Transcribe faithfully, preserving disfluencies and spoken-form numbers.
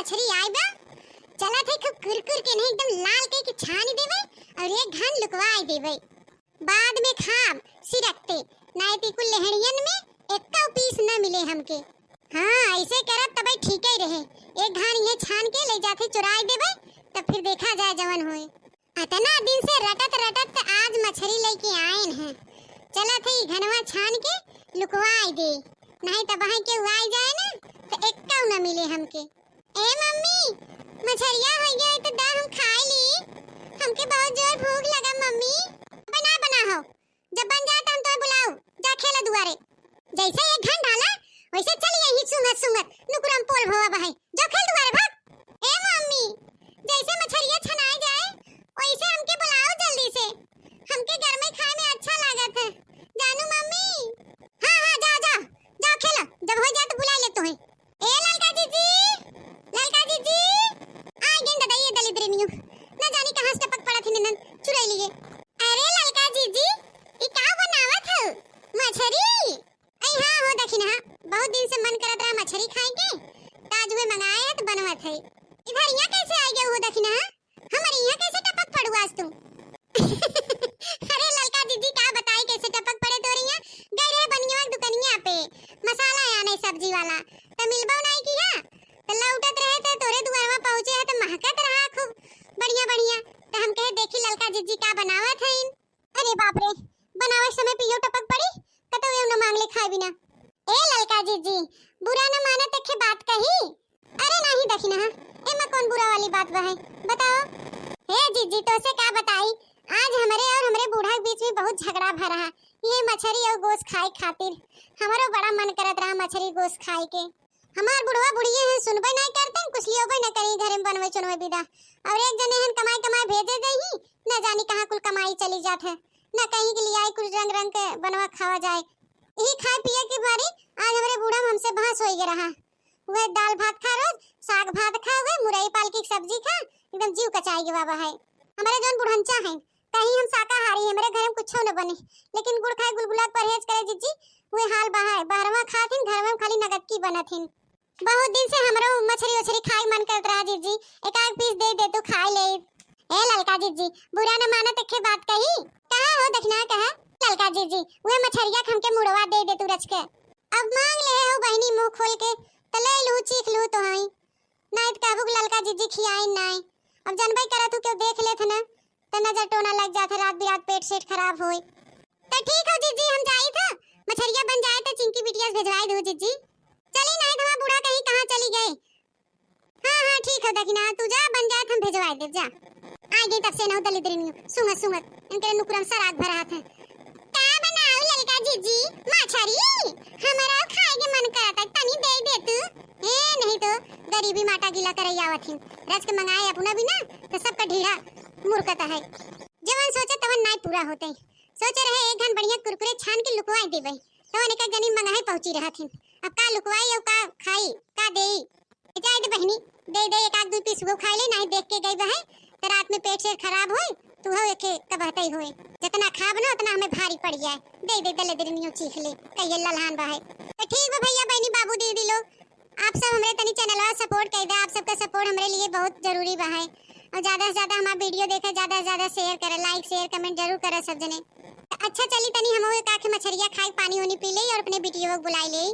मछरी आइ बा, चलत है खूब कुरकुर के नहीं एकदम लाल कइ के छानि देबे और एक घान लुकवाइ देबे। बाद में खाब सिरकते, नाहीं त कुल लेहड़ियन में एक्का पीस न मिले हमके। हाँ, ऐसे करब तबे ठीके रहे। एक घान इहे छान के लइ जात है चुराइ देबे, तब फिर देखा जाए जवन होए। अतना दिन से रटत रटत त आज मछरी लइके आएन हैं। चलत है ई घनवा छान के लुकवाइ दे, नाहीं त बहाई के उआइ जाए ना त एक्का न मिले हमके। ए मम्मी, मछरिया होइ गया है त दा हम खाइ ली। हमके बहुत जोर भूख लगा मम्मी। बना, बना हो, जब बन जाए त हम तोहे बुलाऊ। जा खेला दुआरे। जैसे एक घन ढाला, वैसे चली यही सूंघत सूंघत नुकुरम पोल भवा बहाई। जा खेल दुआरे भाग। ए मम्मी, जैसे मछरिया छनाइ जाए, वैसे हमके बुलाओ जल्दी से। हमके गरमे खाए में अच्छा लागत है। जानू मम्मी। हाँ, हाँ, जा, जा, जा खेला। जब होइ जाए त बुलाइ ले तोहे। ए ललका जीजी, ललका जीजी, आइ गइन दादा ये दलिद्रिनियो। न जानी कहाँ से टपक पड़त ही ननद चुरैलिए। अरे ललका जीजी, ई का बनावत हौ? मछरी? अइ हाँ हो दखिनहा, बहुत दिन से मन करत रहा मछरी खाए के, त आज उहे मंगाए है त बनवत है। इधर यहाँ कैसे आइ गए हो दखिनहा? हमरे यहाँ कैसे टपक पड़ू आज तू? अरे ललका जीजी का बताई कैसे टपक पड़े तोरे यहाँ। गए रहे बनिया के दुकनिया पे मसाला आने सब्जी वाला, त मिलबो नाहीं किहा। त लौटत रहे त तोरे दुआरवा पहुँचे है त महकत रहा खूब बढ़िया बढ़िया। त हम कहे देखी ललका जीजी का बनावत हइन। अरे बाप रे, बनावे समय पियो टपक पड़ी, कतौ एउ न मांग ले खाए बिना। ए ललका जीजी, बुरा न माना त एक्खे बात कही। अरे नाहीं दखिनहा, एमा कौन बुरा वाली बात बा है, बताओ। हे जीजी, तोसे का बताई, आज हमरे और हमरे बूढ़ा के बीच में बहुत झगड़ा भा रहा, ये मछरी और गोस खाए खातिर। हमरो बड़ा मन करत रहा मछरी गोस खाए के। हमार बुढ़वा बुढ़िए हैं, सुनबे नाहीं करते हैं, कुछ लियोबे न करी घरे में बनवे चुनवे बिदा। और एक जने हन कमाई कमाई भेजे दे ही, न जानी कहाँ कुल कमाई चली जात है, न कहीं के लिए आई कुछ रंग रंग के बनवा खावा जाए। यही खाए पिए के मारी आज हमरे बूढ़ा में हमसे भांस होइ गए रहा। वह दाल भात खा रोज, साग भात खा, वह मुरई पालकी की सब्जी खा, एकदम जीव कचाई के बाबा है। हमारे जौन बुढ़ंचा हैं, कहीं हम शाकाहारी हैं, हमरे घर में कुछो न बने, लेकिन गुड़ खाए गुलगुला के परहेज करे जीजी, वह हाल बा है। बहरवा खात हिन, घर में खाली नगद की बनत हिन। बहुत दिन से हमरो मछरी उछरी खाए मन करत रहा जीजी, एक आध पीस दे दे तू खाए ले। ए ललका जीजी, बुरा न माना त एक्खे बात कही। कहा हो दखिनहा कहा? ललका जीजी, उहे मछरिया के हमके मुड़वा दे दे तू रच के। अब मांग ले हो बहिनी मुंह खोल के, त ले लू चीख लू तो हई। नाहीं त कहबू कि ललका जीजी खियाइन नाहीं। अब जनबे करत हूँ केहू देख लेत न, त नजर टोना लग जात है, रात बिरात पेट सेट खराब होए। त ठीक हो जीजी, हम जाई था, मछरिया बन जाए त चिंकी बिटिया से भेजवाई दू जीजी। चली नाहीं त हमार बूढ़ा कहीं कहाँ चली गए। हाँ, हाँ, ठीक हो दखिनहा, तू जा, बन जाए त हम भेजवाई देब, जा। आ गई तब से नौ दलिद्रिनियो, सुंगत सुंगत इनके नुकुरम सराग भरा हाथ है। का बनाऊ ललका जीजी, मछरी? हमारा खाए के मन करत है, तनी दे दे तू। ए, नहीं तो गरीबी माटा गीला करे आवत हिन। रच के मंगाए अपना बिना, तो सबका ढीढ़ा मुरकत है। जवन सोचे तवन नाई पूरा होते। सोचे रहे एक घन बढ़िया कुरकुरे छान के लुकवाई देबे, तवन एक जनी मंगाए पहुंची रहत हिन। अब का लुकवाई और का खाई, का देई? जाए दे बहिनी, दे दे एक आध दू पीस वो खाए ले, नाई देख के गई बहे, तो रात में पेट से खराब होए, तू हो एके कबहतई होए। जितना खाब ना उतना हमें भारी पड़ जाए। दे दे दलिद्रिनियो चीख ले, कहिए ललहान बहे। तो ठीक बा भैया, बहिनी, बाबू, दीदी लोग, आप सब हमरे तनी चैनलवा सपोर्ट कर दे। आप सबका सपोर्ट हमरे लिए बहुत जरूरी बा है। और ज्यादा से ज्यादा हमार वीडियो देखे, ज्यादा से ज्यादा शेयर करे, लाइक शेयर कमेंट जरूर करे सब जने। तो अच्छा चली तनी हम एक आखे मछरिया खाए, पानी उनी पी ले और अपने बिटियो को बुलाई ले।